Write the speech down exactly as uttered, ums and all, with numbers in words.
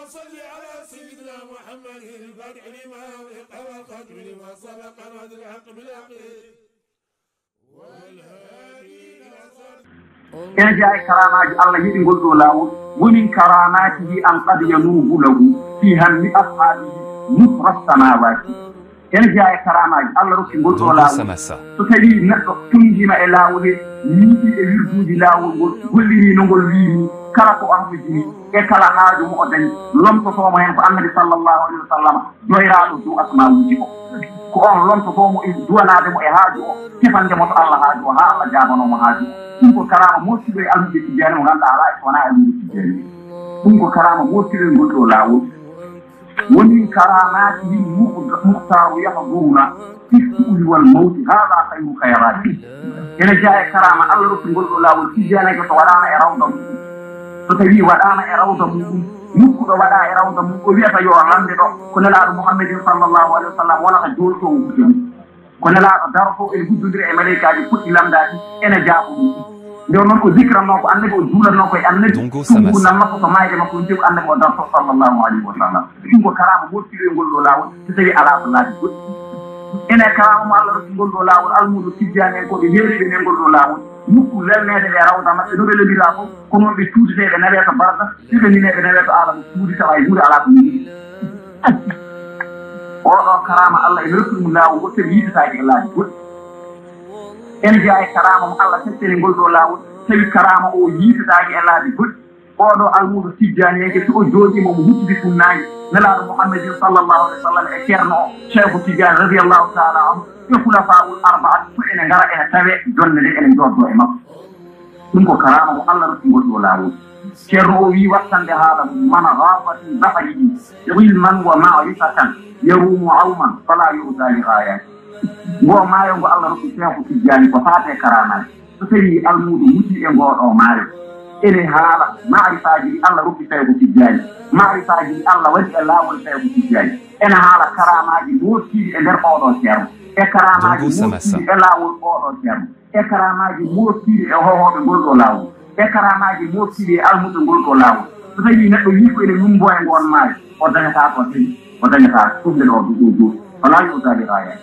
صل على سيدنا محمد الفاتح لما أغلق والخاتم لما سبق ناصر الحق بالحق والهادي إلى صراط. Ene jeyaa e karaamaaji Allah yeɗi ngol ɗoo laawol, ومن كراماته أن قد ينوب له في هم أصحابه مطر السماوات. Ene jeyaa e karaamaaji Allah rokki ngol ɗoo laawol. So tawii neɗɗo tunngiima e laawol he, miiɗi e wirduuji laawol ngol, golliri no ngol wiiri, kala ko o hafojini, e kala haaju mo o dañi, lomtotoo mo heen ko Annabi sallallahu alayhi wa sallam, joyraaɗo dow asmaawuuji o. Ko oon lontotoo mo e duwanaade mo e haaju o, tefande mo to Allah haaju o, haa Allah jaabanoo mo haaju o. Ɗum ko karaama moƴƴuɗo e almuɓe Tijjaani mo ngannduɗaa alaa e so wonaa e almuɓe Tijjaani. Ɗum ko karaama moƴƴuɗo e ngol ɗoo laawol. ومن كراماته المختار يحضرنا في السؤل والموت، هذا خير خيراته. Ene jeyaa e karaama Allah rokki ngol ɗoo laawol Tijjaani ko so waɗaama e rawda mum. So tawii waɗaama e rawda muɗum, nokku ɗo waɗaa e rawda mum, o wiyata yo o lamnde ɗo, ko Nelaaɗo Muhammadin sallallahu alayhi wa sallam wonata joolotoowo gudde mum. Ko Nelaaɗo darotoo ene guddondira e maleykaaji puɗɗi lamndaaki, ene jaabo ɗum. Nde o noon o zikranoo ko Annabi, o juulatnoo ko e Annabi, ɗum ngu nan makko ko maayde makko, ɗum ko Annabi o darotoo sallallahu alayhi wa sallam. Ɗum ko karaama moƴƴuɗo e ngol ɗoo laawol, so tawii alaa ko laabi goɗɗi. Ene karaama mo Allah rokki ngol ɗoo laawol, almuudo Tijjaani en ko ɓe heeriɓe e ngol ɗoo laawol. Nokku lelneede ɓe rawda maɓɓe, no ɓe lelndiraa fof, ko noon ɓe cuutetee, ɓe nawee to barza, ɓe ɓe ninee, ɓe nawee to aalamu suudu, tawa e huunde alaa ko njiɗi. Oɗo karaama Allah ene rokki ɗum laawol ngol, tawi yiitataake e laabi goɗɗi. Ene jeyaa e karaama mo Allah feccani ngol ɗoo laawol, tawi karaama o yiitataake e laabi goɗɗi. Oɗo almuudo Tijjaaniyanke, so o jooɗiima, mo hucciti funnaaji Nelaaɗo Muhammadin sallallahu alayhi wa sallam e Ceerno o, Cheikhu Tijjaani radiyallahu taala anhu, e Khulafaa'ul Arba'at, fof ene ngara, ene tawee jonnde nde, ene njooddoo e makko. Ɗum ko karaama mo Allah rokki ngol ɗoo laawol. Ceerno o wii, wattande haala mum, من غاص في بحره علما ومعرفة يروم عوما فلا يؤذى لغايته. Ngoo maayo ngo Allah rokki Seeku Tijjaani ko faati e karaamaaji. So tawii almuudo mutii e ngoo ɗoo maayo, ene haala maarifaaji ɗi Allah rokki Seeku Tijjaani, maarifaaji ɗi Allah waɗi e laawol Seeku Tijjaani, ene haala karaamaaji mooftiiɗi e nder oo ɗoo ceerno, e karaamaaji mooftiiɗi e laawol oo ɗoo ceerno, e karaamaaji mooftiiɗi e hohooɓe ngol ɗoo laawol, e karaamaaji mooftiiɗi e almuɓɓe ngol ɗoo laawol. So tawii neɗɗo yii ko ene lummboo e ngoon maayo, o dañataa ko o dañi, o dañataa ɗum nde ɗoo ɗum ɗoo. Walaa yo o daali raaya.